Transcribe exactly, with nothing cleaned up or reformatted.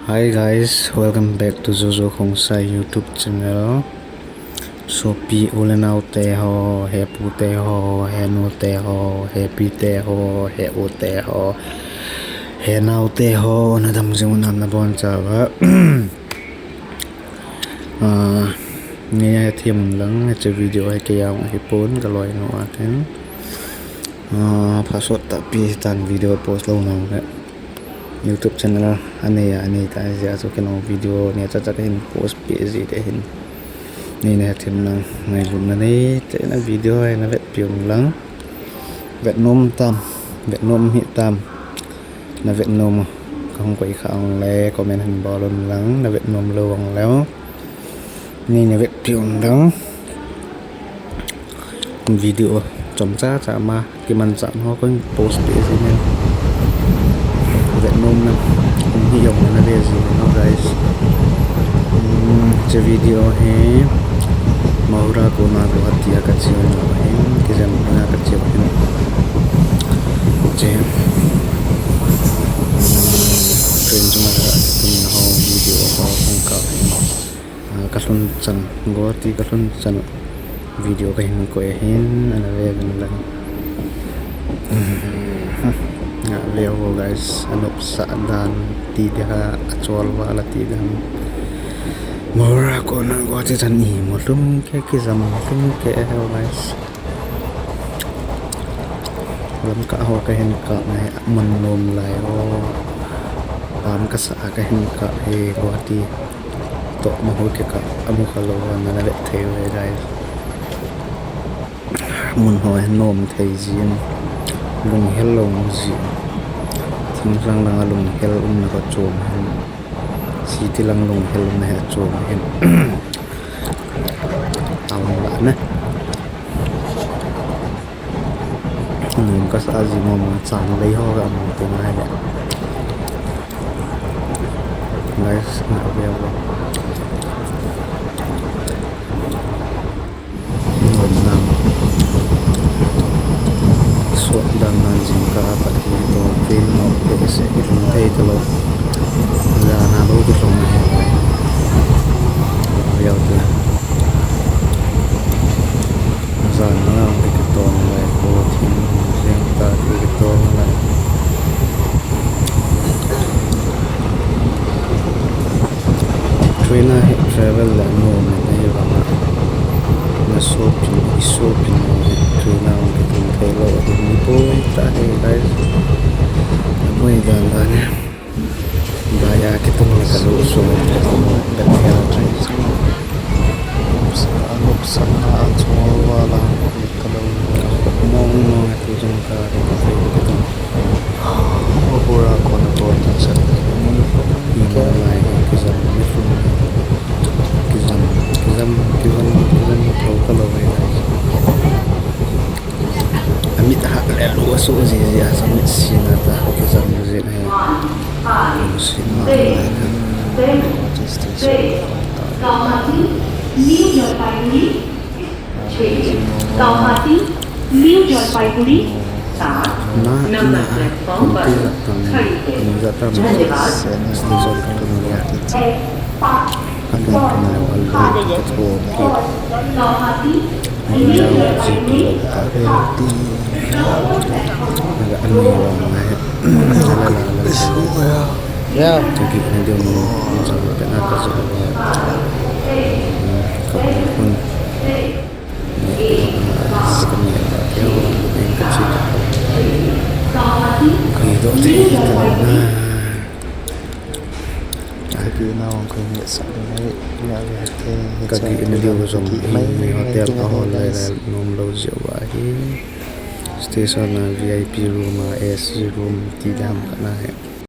Hi guys, welcome back to Jojo Khongsai YouTube channel. Sopi u le nao te ho, he pu te ho, he nu te ho, he pi te ho, he u te ho, he nao te ho, na dam jing u nam na bon chauva. Ah, ngai a thiam lang, hiche video hi kei a hi pon ka loi nu a ten. Ah, pha sot tahpi tan video post lou nang le. YouTube channel a nei a, anei ta jeh a chu kei nong video nei cha cha ka hin post pe ji te hin. Nei na hethem lang, ngailutna nei te na video hi na vet piu lang. Vet nom tam, vet nom hi tam. Na vet nom ka hung koi kha ang le comment hin bol un lang, na vet nom lou ang le. Nei na vet piu lang. Video chomcha cha ma kimanchah ho kon post pe ji men. Vet nom na. Hung hi jong na ve ji no guys. Hmm, hiche video hi Mahur a kona Guwahati a ka cheu na hin, kijam na ka cheu hin. Hiche. Hmm, train chunga ka tum na ho video ho hung ka hin. Ah, ka lhun chan, Guwahati ka lhun chan video ka hin koi ahin, ana ve uvin lang. Nga ve uvo guys, anop sah dan ti dia, achol val a ti dan. Mahur a kona Guwahati chan imu lhum ke, kijam lhum ke ho guys. Lamkah ho ka hin kap na hi, mun nom lai ho. Pam ka sa a ka hin kap hi Guwahati. Toh Mahur kikah a mu kha lou va na na vet thei uve guys. Mun ho hi nom thei jin. Lunghel lou jin. Thinglang lang a lunghel umna ka chom hin. City lang lunghel umna hi chom hin. Aum la na. Nom kasa ji mama chan lei ho ka mu te ngai le. Guys, na ve uvo. Nom na. Suak dan nan jingkah a pat hi to train a um peh se, i lhung thei talou. Jan a bou kilhung ahi. Ve uvin te. Jan a hung kitong lai, ko thim jeng ta kitong lai. Train a hi travel le nom in ahi vang a. Na sopi, i sopi nom hi train a hung kitung thei lou, ahi mi poi ta hi, guys. Na poi dan dan hi. Bai a kitung le ka lu so, ka lu le ka train. Sa, sa, a chol val a. Mong mong a tu jong ka ri ka ri ka ri. Mahur a kona Guwahati chan. Iman lai hi kijam, mi lhum. Kijam, kijam, kijam, kijam, lou ka lou ve. Amit hah le lu a su ji ji a sa mit si na ta kijam ji na. Sin ma lai ka. Guwahati Station. Guwahati, New Jalpaiguri, Guwahati, New Jalpaiguri, सात number platform पर खड़ी है। धन्यवाद। Guwahati, New Jalpaiguri, सात number platform पर खड़ी है। Ka geh na jong kei nge sa le ngai, ngai ve te, ka geh na diu jong hi hotel a hol lai lai nom lou jeh uva hi. Station a V I P room a A C room ti dam ka na hi.